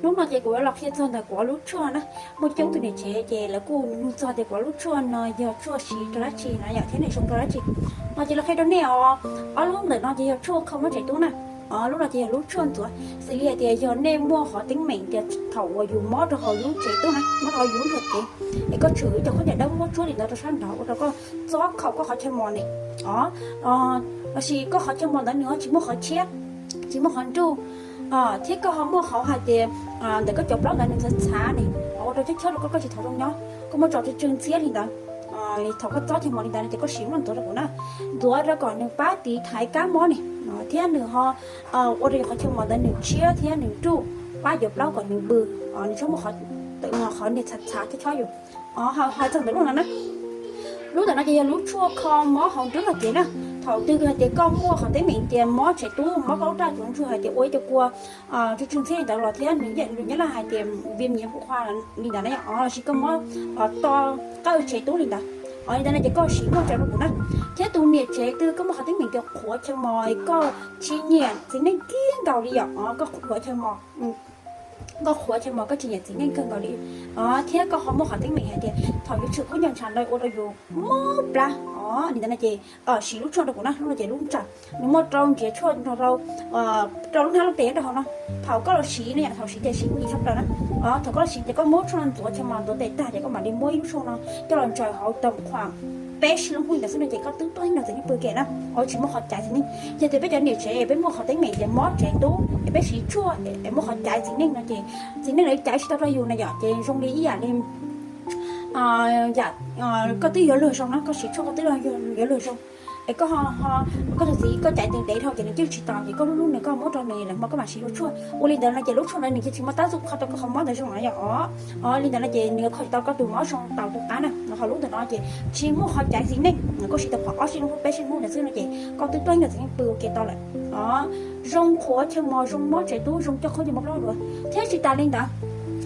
Hnub no ces kuv yuav los qhia txog ntawm kuv ob lub tshuaj na. Muaj coob tus niam tsev ces lawv kuj nug txog tias kuv ob lub tshuaj no yog tshuaj siv rau dab tsi na yom, thiab nws zoo rau dab tsi. No ces los qhia rau nej os, ob lub ntawm no ces yog tshuaj kho mob tsev tub na. Lub no ces yog lub tshuaj ntxuav, xws li hais tias yog nej muaj qhov teeb meem tias thaum uas yus mob rau hauv yus lub tsev tub na, mob rau hauv yus lub tsev, es koj tshwm cov khaub ncaws dawb muab tsuab li ntawd rau sab nraud ua rau koj txob khaum koj qhov chaw mos ne, o, lossis koj qhov chaw mos ntawd nws ho tsis muaj qhov tshiab, tsis muaj qhov nruj, thiab koj ho muaj qhov hais tias ntawm koj cov plaub ntawd nws txhav txhav ne, ua rau chob chob rau koj, koj tsis tau zoo nyob, koj muaj tso tsw tsw ntxhiab li ntawd. Thaum koj txob chaw mos li ntawd no ces koj siv muaj ntxuav rau kuv na, ntxuav rau kom nws pab tiv thaiv kab mob ne, thiab nws ho ua rau yus qhov chaw mos ntawd nws tshiab thiab nws nruj, pab cov plaub kom nws npws, nws txhob muaj qhov niag txhav txhav chob chob yus. Hais txog ntawm lub no na, lub ntawm no ces yog lub tshuaj kho mob hauv nruab qhov cev na. Thaum twg hais tias koj muaj qhov teeb meem tias mob tsev tub, mob plaub raj, tsuas ntsuag hais tias ua ib co kua tsw tsw ntxhiab li ntawd los thiab nws yam li nyab laj hais tias viêm nhiễm phụ khoa li ntawd na, lossis koj mob to qawj tsev tub li ntawd, li ntawd no ces koj siv muaj tso rau kuv na. Thiab tus niam tsev twg koj muaj qhov teeb meem tias qhuav chaw mos, koj tsis nyiam txiv neej kiag nkaus li yom, koj qhuav chaw mos, koj qhuav chaw mos koj tsis nyiam txiv neej kawg nkaus li, thiab koj ho muaj qhov teeb meem hais tias thaum yuav tshwm khaub ncaws ntshav ntawd ua rau yus mob plab, li ntawd no ces siv lub tshuaj rau kuv na. Lub no ces lub ntsawm, nws muaj rau ntsiav tshuaj nrog rau, rau lub hnab lub tes nyob rau hauv no. Thaum koj los siv no yom, thaum siv ces siv kuj yim tshaj plaws na. Thaum koj los siv ces koj muab tshuaj no ntxuav chaw mos ntxuav tes tag ces koj mam li muab ib lub tshuaj no coj los ntsaws hauv tau khuam peb sib lub hnub ntawd xwb no ces koj twb tuaj ib nrog txiv neej pw ke na, tsis muaj qhov caiv txiv neej. Yog tias peb cov niam tsev peb muaj qhov teeb meem tias mob tsev tub es peb siv tshuaj es muaj qhov caiv txiv neej no ces txiv neej lawv caiv tsis tau rau yus na yom, ces zoo li ib yam li koj twb yuav luag zoo na, koj siv tshuaj koj twb yuav luag zoo, es koj, koj tus txiv koj caiv ntev ntev dhau ces nws cwj tsis tau ces koj lub hnub nws koj muab rau nws lawm hmo koj mam siv lub tshuaj. Ua li ntawd no ces lub tshuaj ntawd nws cia tsis muaj tác dụng kho tau koj qhov mob ntawd zoo na yom. Li ntawd no ces nws kho tsis tau koj tus mob zoo tau tus qab na. Ho lub ntawm no ces tsis muaj qhov caiv txiv neej, koj siv tau qhov ob sij hnub peb sij hnub ntawd xwb no ces koj twb tuaj ib nrog txiv neej pw ua ke tau lawm. Zoo qhuav chaw mos, zoo mob tsev tub, zoo coj khaub ncaws mob plaub duav, thiab tsis tas li ntawd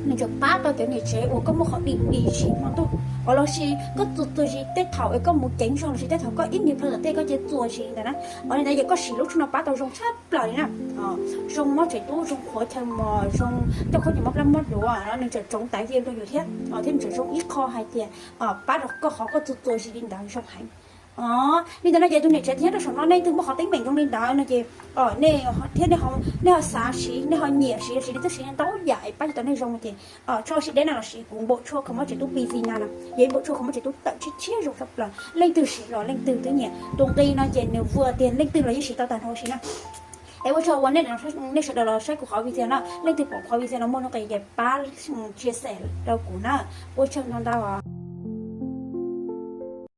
nws tseem pab tau cov niam tsev uas koj muaj qhov dim dim sim hmo ntuj, lossis koj txuas txuas zis tej thaum es koj mus ceev zog lossis tej thaum koj ib niag plhaw tom tej koj cia txuas zis li ntawd na. Li ntawd ces koj siv lub tshuaj no pab tau zoo tshaj plaws li na. Zoo mob tsev tub, zoo qhuav chaw mos, zoo coj khaub ncaws mob plab mob duav, nws tseem tsoov taiv viêm rau yus thiab, thiab nws tseem zoo ib qho hais tias pab rau koj qhov koj txuas txuas zis li ntawd zoo heev. Li ntawd no ces tus niam tsev thiab rau saum no nej leej twg muaj qhov teeb meem zoo li ntawd no ces nej thiab nej ho xav siv, nej ho nyiam siv lossis nej twb siv ntau yam es pab tsis tau nej zoo no ces tso siv deb no los siv kuv npaum tshuaj kho mob tsev tub Pi Zi na no, yog ib npaum tshuaj kho mob tsev tub tawm tshiab tshiab zoo tshaj plaws, leej twg siv los leej twg twb nyiam. Tus nqi no ces nws vwm tiag, leej twg los yeej siv tau tag nrho siv na. Es ua tsaug uas nej sawv daws los saib kuv qhov video na, leej twg pom qhov video no muaj nuj nqis ces pab chia sẻ rau kuv na. Ua tsaug ntau ntau.